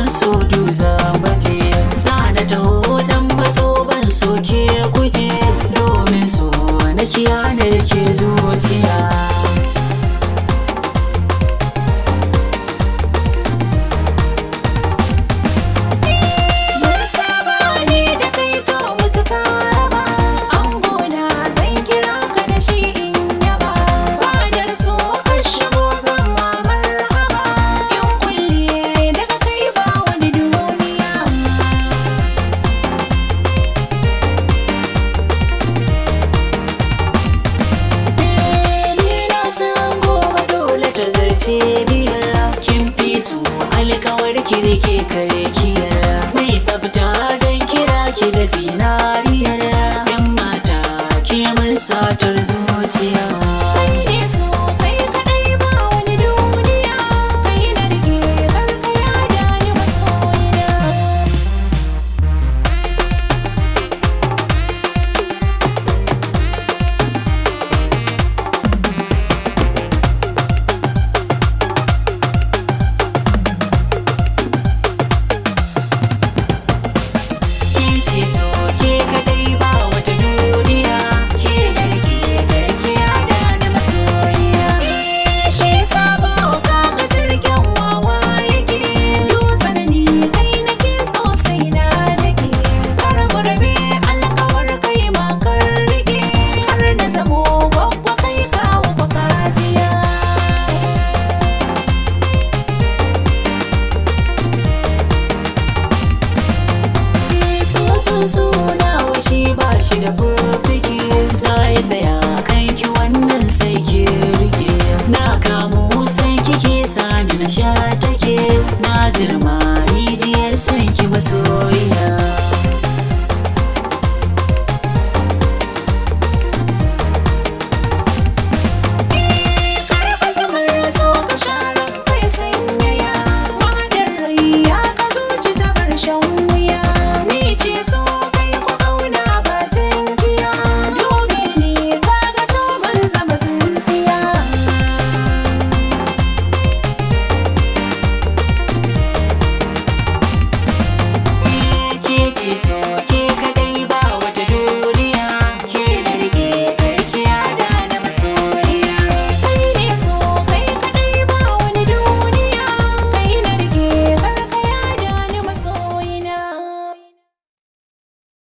Hasken soju baje, za na taho dan matso ban soke kuje, domin so na kiyana da ke zuciya. Mun saba ne da kai to mutuka raba, angona zan kira ka da shi in yaba. Fadar so ka shigo zan ma marhaba, in kulle daga kai ba wani duniya. Ni na san gobe dole ta zarce biyar, kin fi su alkawar kirke karkiyar. Mai tsafta zan kira ki da zinariyar, yan mata ke mun satar zuciya. Kai ne so kai kaɗai ba wani duniya, kai na rike karkaya da ni masoyina. Ke ce so ke kadai ba wata duniya, ke da rike karkiya da na masoyiya. Shi sabo kaga turken wawa yake, tsanani kai nake so sai na dake. Kar mu rabe alkawar kai ma kar rike, har na zamo gwaggwa kai kawo kwakajiya. So so so na washi ba shi da fuffuke, za ya tsaya kan ki wannan sai ki rike. Na kamo sai kike sani na sha take, na zirma rijiyar san ki masoyiya. Karɓa zamar so ka sharan kai sanyaya, wadar rai ya ka zuci ta bar shan wuya. Ni ce so kai ku kauna ba tankiya, dube ni kaga to mun zama tsintsiya. Ke ce so